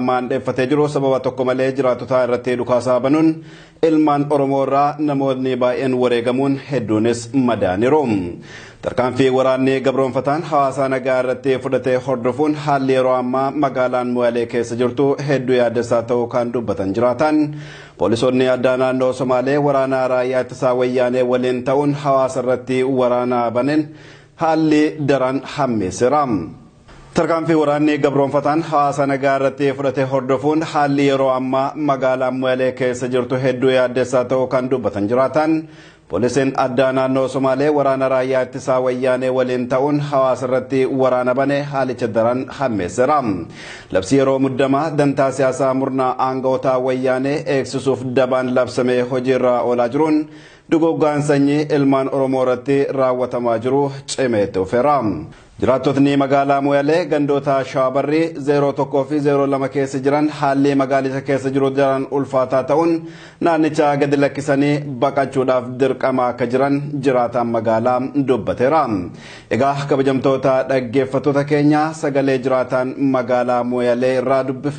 Maandheeffatee jiru sababa tokko malee jiraatota irratti dhukaasaa banuun ilmaan Oromoo irraa namoonni baay'een wareegamuun hedduunis madaaniiru. Tarkaanfii waraanni gabroonfataan hawaasa nagaa irratti fudhatee hordofuun haalli yeroo ammaa magaalaan Moyaalee keessa jirtu hedduu yaaddessaa ta'uu kan dubbatan jiraatan. Poolisoonni addaa naannoo Somaalee waraana raayyaa ittisaa wayyaanee waliin ta'uun hawaasa irratti waraana baneen haalli daran hammeesseera. Tarkaanfii waraanni gabroonfataan hawaasa nagaa irratti fudhate hordofuun haalli yeroo ammaa magaalaa Moyaalee keessa jirtu hedduu yaaddessaa ta'uu kan dubbatan jiraatan. Poolisiin addaa naannoo Somaalee waraana raayyaa ittisaa wayyaanee waliin ta'uun hawaasa irratti waraana bane haalicha daran hammeesseera. Labsi yeroo muddamaa dantaa siyaasaa murnaa aangawotaa wayyaanee eegsisuuf dabaan labsamee hojiirra oolaa jiruun duguuggaan sanyii ilmaan Oromoo irratti raawwatamaa jiru cimee itti fufeera. Jiraattotni magaalaa Moyaalee gandoota Shaabarrii 01 fi 02 keessa jiran haalli magaalicha keessa jiru daran ulfaataa ta'uun naannicha gadi lakkisanii baqachuudhaaf dirqama akka jiran jiraataan magaalaa dubbateera. Egaa kabajamtoota dhaggeeffattoota keenya sagalee jiraataan magaalaa Moyaalee irraa dubbif.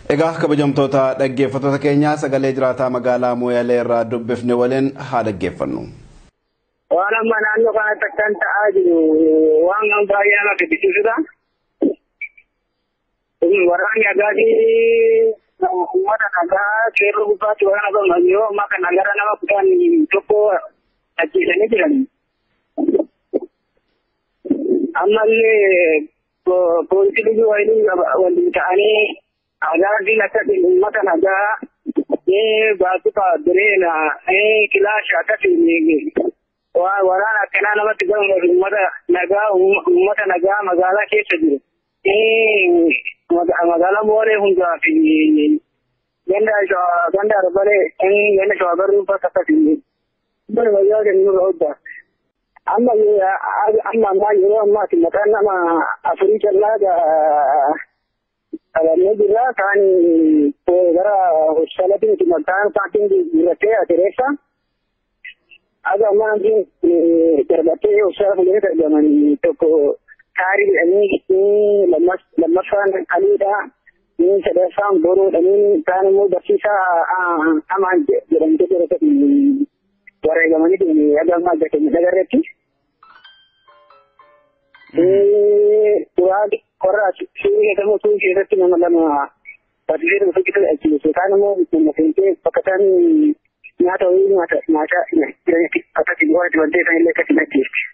Egaa kabajamtoota dhaggeeffattoota keenya sagalee jiraataa magaalaa Moyaalee irraa dubbifne waliin haa dhaggeeffannu. Waan amma naannoo kanatti akkan ta'aa jiru waan baay'ee nama gaddisiisudha. Waraanni agaatii uummata nagaa seerri gubbaatti waraana qabu yeroo ammaa kana gara nama 11 ajjeesanii jiran. Ammallee poolisii liyyuu waliin ta'anii agaatiin akkasiin uummata nagaa baasuka bireena kilaasha akkasiin waraana akkanaa namatti gamu uummata nagaa magaalaa keessa jiru. Magaalaa Mooree hundaa fi ganda Arbalee ganda Shawaabarruu bakka akkasii. Bara wayyaa kennu irra hodhaa. Amma amma yeroo ammaati maqaan nama afurii callaa qabannee jirra. Kaan gara hospitaalatti miti maqaan isaatiin jijjiirrattee atireessa. Aga ammaa namni darbattee hospitaala fuulduratti argaman tokko Taarii jedhanii lammaffaan Aliidha. Sadaffaan Boroodha. Kaan immoo barsiisaa Amaan jedhamtee jira wareegamanii deemee aga ammaa ija keenya agarreetti. Qorraa suurri keessammoo suurri keessatti nama lama barsiisee tokko tokko ajjeese. Kaan immoo nama seentee bakka isaan nyaata wayii nyaata jiranitti akkasii waan wantoota isaan illee akkasii ajjeesti.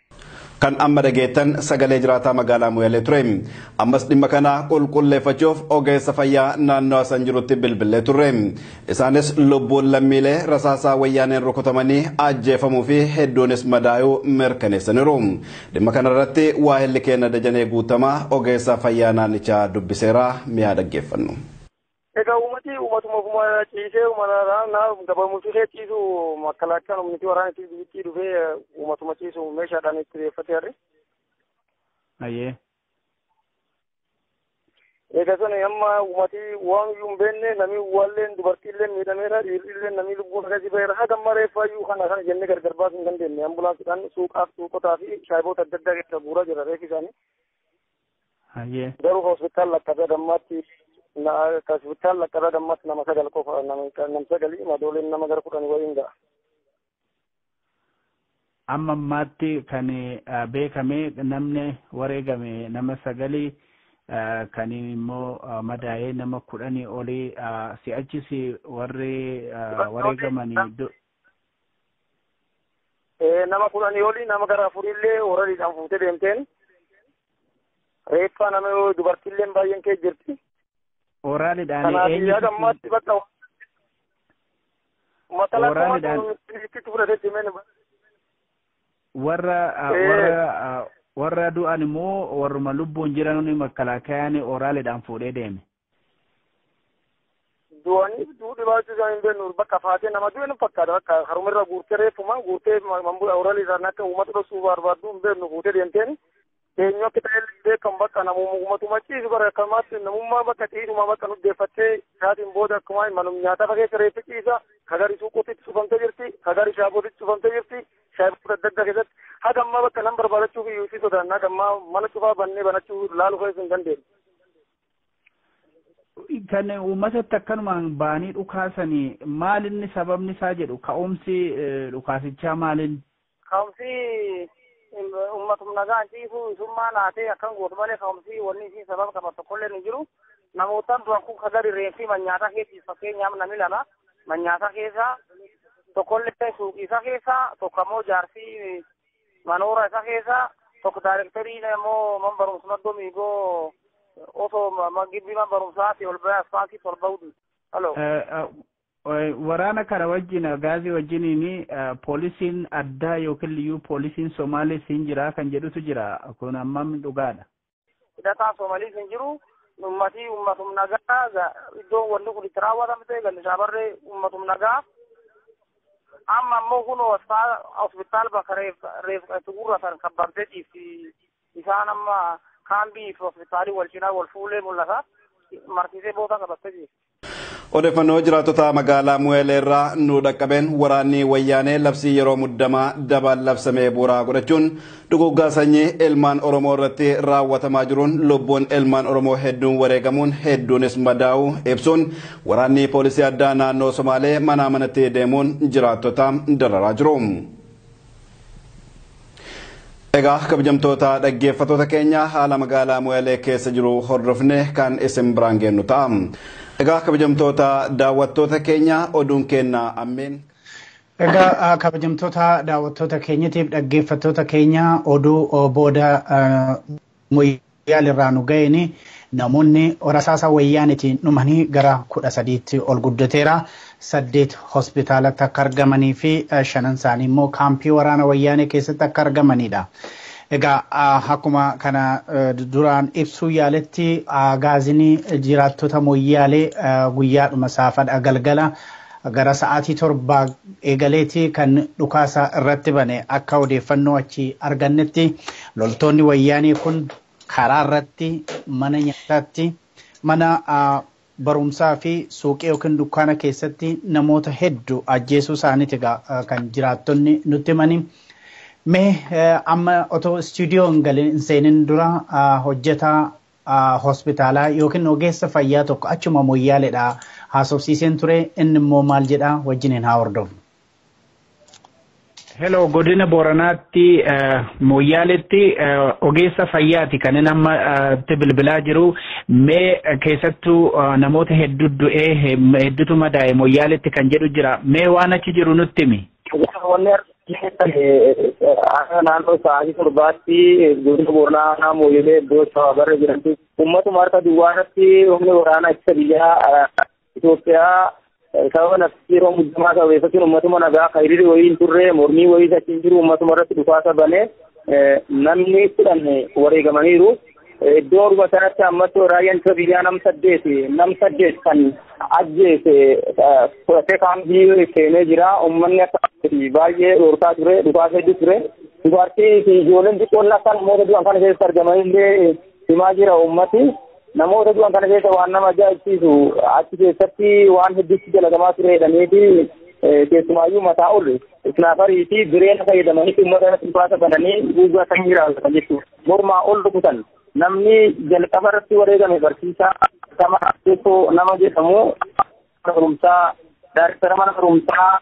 Kan amma dhageettan sagalee jiraataa magaalaa Moyaalee ture. Ammas dhimma kana qulqulleeffachuuf ogeessa fayyaa naannoo san jirutti bilbilee turre. Isaanis lubbuun lammiilee rasaasaa wayyaaneen rukutamanii ajjeefamuu fi hedduunis madaayuu mirkaneessaniiru. Dhimma kanarratti waahilli keenya Dajanee Guutamaa ogeessa fayyaa naannichaa dubbiseera mi'a dhaggeeffannu. Egaa uummati uummatuma ofuma ciisee uummata gabamuutii kee ciisu makalaakaan humniti waraana itti biyyattii dhufee uummatuma ciisu meeshaadhaan itti reeffatee harre. Ayyee. Egaa sana amma uummati waan iyyuu hin beekne namni waalleen dubartiillee miidhameera dhiirrillee namni lubbuun akkasii baheera haga amma reeffaa iyyuu kana kana jennee gargar baasuu hin dandeenye ambulaansiidhaan suuqaaf suuqotaa fi shaayiboota adda addaa keessa guuraa jira reeffi isaanii. Ayyee. Garuu hospitaal lakkaa'ee gammaatti hospitaal lakkaa'ee gammaatti nama 9 qofa nama 9 madooleen nama gara 10 waliin ga'a. Amma ammaatti kan beekame namni wareegame nama 9 kan immoo madaa'ee nama 10 olii si'achis warri wareegamanii. Nama 10 olii nama gara 4 illee horariidhaan fuutee deemteen reeffaa nama dubartiillee baay'een kee jirti. Oraaliidhaan eenyu? Kanaaf bakka Warra warra du'an immoo warruma lubbuun jiran makkalaakayaan oraaliidhaan fuudhee deeme. Du'anii du'uu dhibaachuu isaan hin beeknu bakka faatee nama du'e nu fakkaata bakka harumirra guurtee reeffuma guurtee oraaliidhaan akka uummata dhoksuu barbaaddu hin beeknu fuutee deemteen. Eenyu akka ta'e beekamu bakka namummaa uummatuma ciisu bara akkamaatti namummaa bakka ciisuma bakka nu deeffattee isaatiin booda akkuma manum nyaata keessa reeffi ciisa kagari suuqootti cufamtee jirti kagari shaabootti cufamtee jirti shaayiboota adda addaa keessatti haga ammaa bakka nam barbaadachuuf iyyuu si sodaanna haga ammaa mana cufaa bannee banachuu laaluu keessa hin dandeenye. Kan uummatatti akkanumaan ba'anii dhukaasanii maalinni sababni isaa jedhu ka'umsi dhukaasichaa maalin? Ka'umsi uummatum nagaa ciisu isummaa naatee akkan gootu malee ka'umsi wanni isiin sababa qaba tokkollee hin jiru. Namootaan du'an kun kagari reenfi manyaata keessa fakkeenyaaf namni lama manyaata keessa tokkollee suuqii isa keessa tokko ammoo jaarsi manoora isa keessa tokko daayirektarii immoo man barumsa maddoo miigoo osoo gibbii man barumsaati ol ba'e asfaaltii ol ba'uuti. Halo. Waraana kana wajjin gaazii wajjiniin poolisiin addaa yookiin liyyuu poolisiin Somaalee siin jira kan jedhutu jira. Kun ammam dhugaadha? Hidhataan Soomaliis hin jiru. Uummatii uummatum nagaa iddoon wanni kun itti raawwatamte galli uummatum nagaa. Amma ammoo kun hospitaal bakka reef itti gurratan kan barteetiif isaan amma kaambii fi hospitaalii wal cinaa wal fuulee mul'ata. Marsiisee boota qabattee jirti. Odeeffannoo jiraattota magaalaa Mu'eelee irraa nu dhaqqabeen waraanni wayyaanee labsii yeroo muddamaa dabaan labsamee bu'uura godhachuun duguuggaa sanyii ilmaan Oromoo irratti raawwatamaa jiruun lubbuun ilmaan Oromoo hedduun wareegamuun hedduunis madaa'uu ibsuun waraanni poolisii addaa naannoo Somaalee manaa manatti deemuun jiraattota dararaa jiru. Egaa kabajamtoota dhaggeeffattoota keenya haala magaalaa Mu'eelee keessa jiru hordofne kan isin biraan geennu ta'a. Egaa kabajamtoota daawwattoota keenya oduun keenya ammeen. Egaa kabajamtoota daawwattoota keenyatiif dhaggeeffattoota keenya oduu booda Moyyaal irraa nu ga'een namoonni rasaasa wayyaanitiin dhumanii gara 13tti ol guddateera. 8 hospitaalatti akka argamanii fi 5 isaanii immoo kaampii waraana wayyaanee keessatti akka argamanidha. Egaa akkuma kana duraan ibsuu yaaletti gaazinii jiraattota Moyyaalee guyyaadhuma saafadha galgala gara sa'aatii 7 eegaleeti kan dhukaasa irratti bane akka odeeffannoo achi argannetti loltoonni wayyaanii kun karaa irratti mana nyaataatti mana barumsaa fi suuqii yookiin dukkaana keessatti namoota hedduu ajjeesuu isaaniiti kan jiraattonni nutti himani. Mee amma otoo istuudiyoo hin galin hin seenin dura hojjetaa hospitaalaa yookiin ogeessa fayyaa tokko achuma Moyyaaleedha haasofsiiseen ture inni immoo maal jedha wajjiniin haa hordofnu. Hello, godina Booranaatti Moyyaaletti ogeessa fayyaati kan inni amma itti bilbilaa jiru. Mee keessattuu namoota hedduu du'ee hedduutu madaa'e Moyyaaletti kan jedhu jira. Mee waan achi jiru nutti himi. Wanni naannoo sa'aatii 7tti godina Booranaa Moyyalee iddoo Shawabarra jedhamtu uummatuma harka duwwaa irratti humni waraanaa ittisa biyyaa Itoophiyaa sababa nafsi yeroo muddamaa sababeeffachuun uummatuma nagaa hiriirri wayii hin turre mormii wayii achi hin jiru uummatuma irratti dhukaasa banee namni 10 wareegamaniiru. Iddoo dhuma sanatti ammatti raayyaan ittisa biyyaa nam saddeet kan ajjeese fudhatee kaambii seenee jira. Uummanni akka baay'ee dhorkaa ture dhukaasa hedduu ture. Dubartii fi ijoolleen xiqqoon akka namoota du'an kana keessa argamanillee himaa jira uummati. Namoota du'an kana keessa waan nama ajaa'ibsiisu achi keessatti waan hedduutti dalagamaa ture jedhaniiti keessumaayyuu mataa ol isnaafarii fi bireena fayyadamanii uummata irratti dhukaasa bananii duugaa sanyii raawwatan jechuudha. Mormaa ol rukutan. Namni jalqaba irratti wareegame barsiisaa Samaa Teessoo nama jedhamu barumsaa daayirektara mana barumsaa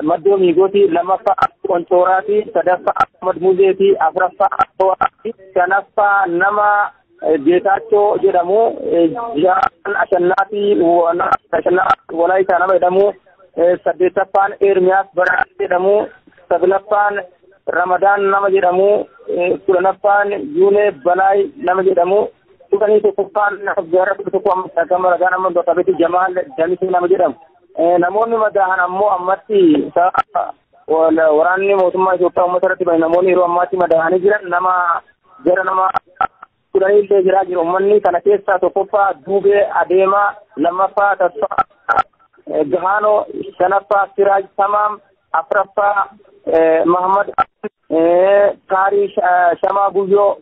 Maddoo Miigooti, lammaffaa Qoncooraati, sadaffaa Ahmad Muzeeti, afuraffaa To'aati, shanaffaa nama Geetaachoo jedhamu, ja'an Ashannaati, Ashannaa Walaayitaa nama jedhamu, saddeettaffaan Ermiyaas Baraa jedhamu, saglaffaan Ramadaan nama jedhamu, 10ffaan Yuunee Balaay nama jedhamu, 11ffaan gara 11 amma gama ragaan amma bakka Jamaal Damisee nama jedhamu. Namoonni madaa'an ammoo ammatti waraanni mootummaa Itoophiyaa uummata irratti bane namoonni yeroo ammaatti madaa'anii jiran nama gara nama 10 illee jiraa jiru. Uummanni kana keessaa tokkoffaa Duubee Adeemaa, lammaffaa Tasfaa Gahaanoo, shanaffaa Siraaj Samaam, afuraffaa Mahammad Kaarii Shamaa Guyyoo,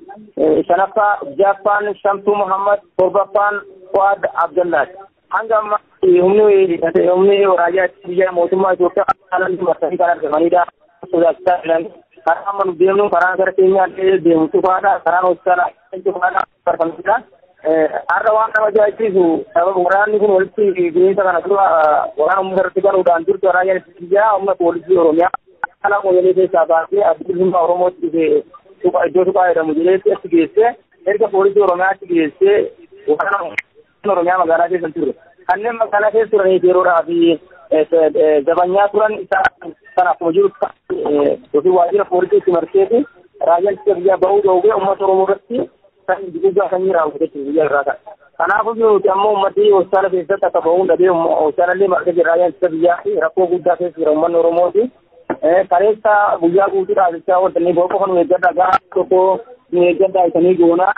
shanaffaa ja'affaan Shamtuu Muhammad, torbaffaan Fuad Abdallaati. Hanga ammaa humni raayyaa biyya mootummaa Itoophiyaa haalaan marsanii kan argamanidha. Sodaachisaa jiran. Karaa amma nu deemnu karaan gara keenyaa illee deemu cufaadha. Karaan hospitaalaa cufaadha. Barfamidha. Har'a waan nama ajaa'ibsiisu sababa waraanni kun walitti bu'iinsa kana dura waraana uummata irratti banuudhaan turte raayyaan ittisa biyyaa humna poolisii Oromiyaa kana Mooyyalee keessaa baasee adda bilisummaa Oromootti dhufe iddoo tuqaa jedhamu jedhee achi geessee erga poolisii Oromiyaa achi geessee waraana Oromiyaa magaalaa keessa ture. Kanneen magaalaa keessa turaniif yeroodhaa fi zabanyaa turan isaan sana akkuma jiru ofii waajjira poolisii itti marseeti raayyaan ittisa biyyaa bahuu dhoowwee uummata Oromoo irratti kan duguuggaa sanyii raawwate jechuudha biyya irraa kan. Kanaafuu nuti ammoo uummatni hospitaala keessatti akka bahuun dhabee hospitaala illee marga jira raayyaan ittisa biyyaa fi rakkoo guddaa keessa jira uummanni Oromooti. Kaleessa guyyaa guutuu dhaabachaa ooltanii boo qofa nu eeggadha gaafa tokko nu eeggadha isanii goonaa.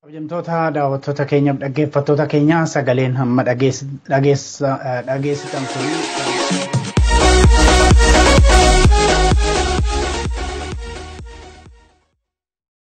Kabajamtoota daawwattoota keenyaaf dhaggeeffattoota keenya sagaleen hamma dhageessitan kun.